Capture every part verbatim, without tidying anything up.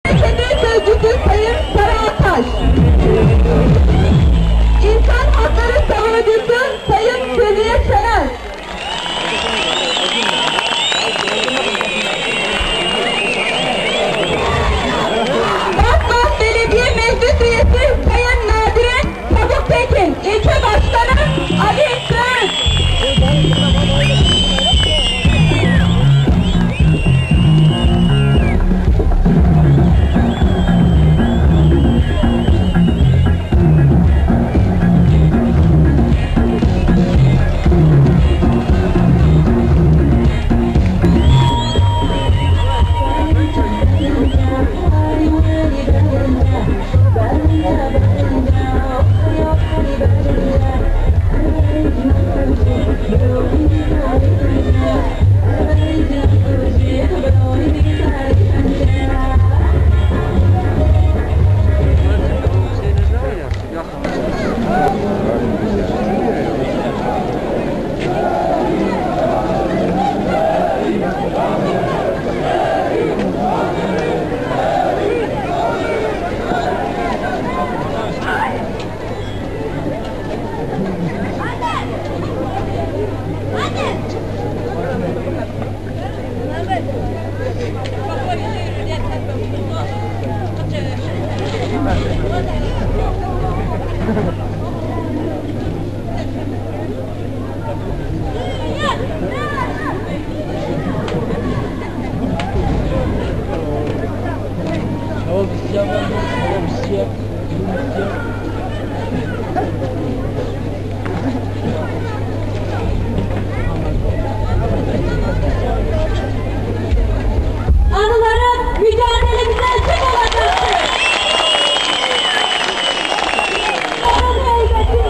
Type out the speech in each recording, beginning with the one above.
Hareketi sözcüsü Sayın Sara Ataş. İnsan hakları savunucusu Sayın Fevziye Şener. Batman Belediye Meclis Üyesi Sayın Nadire Pamuktekin, ilçe başkanı Ali Söğüt. Anılarım mücadelemize ışık olacaktır. Onun heybeti,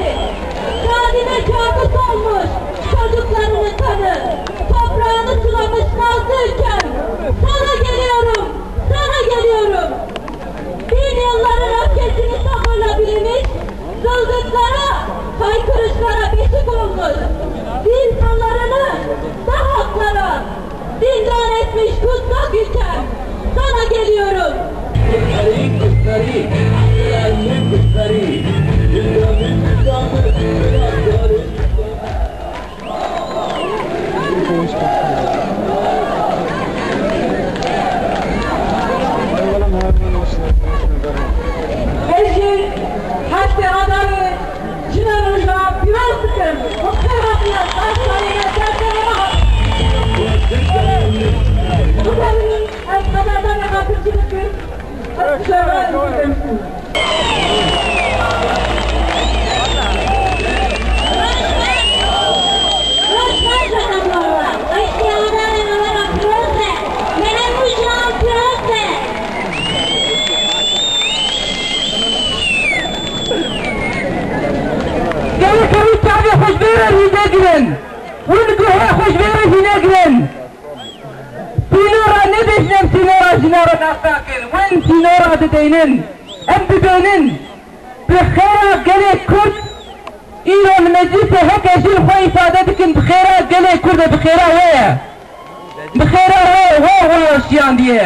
şadine kabus olmuş çocuklarının kanı, toprağını sulamış nazlı ülkem. Sana geliyorum, sana geliyorum. Bin yılların öfkesini sabırla bilemiş, çığlıklara, haykırışlara beşik olmuş, zindanlarını da halklara zindan etmiş kutsal ülkem. Sana geliyorum. Beşir, heştê Adarê, jina roja pîroz dikim. Xêr hatiye, sar salîne, ser serê me hatiye. Bixwînin, ez xeberdanê xatircî dikim. Ez şeva dikim. Gelek ew çavê xwe ji vê re hîne girin. Hûn guhê xwe ji vê re hîne girin. Sînora nedêjin em sînora jina re nas nakin. Win sînora dideynin. Em dibênin. Bi xêra gelê Kurd îro li meclîsê heke jin xwe îfade dikin, bi xêra gelê Kurd e, bi xêra we ye. Bi xêra we, we, we şiyandiye.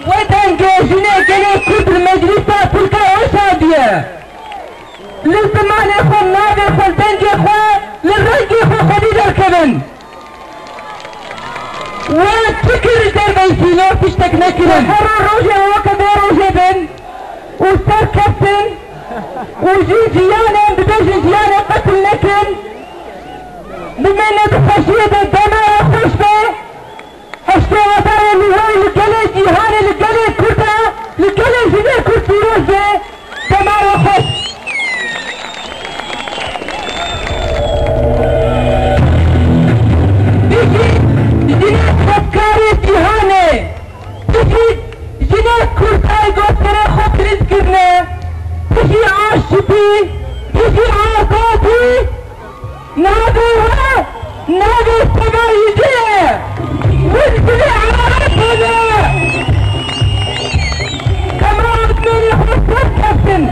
We dengê jinê gelê Kurd li meclîsa Tirka we şandiye. Li zimanê xwe, navê xwe, dengê xwe, li rengê xwe xwedî derkevin. We çi kir li derveyî sînor tiştek nekirin? Her rojê weke vê rojê bin û serkeftin û jin jiyanên dibêjin jiyanê qetil nekin. Bimêne di xweşiyê de, dema we xweş be. Heştê Adarê li we, li gelê cîhanê, li gelê Kurda, li gelê jinê Kurd pîroz be. Dema we xweş. Bijî jinê çekkarê cîhanê. Bijî jinê Kurd ay goterê xwe bilind kirine. Bijî aştî, bijî azadî. Navê we, navê Semayî ye. Win dilê Arabê ne. Dema azmênê xwe serkeftin.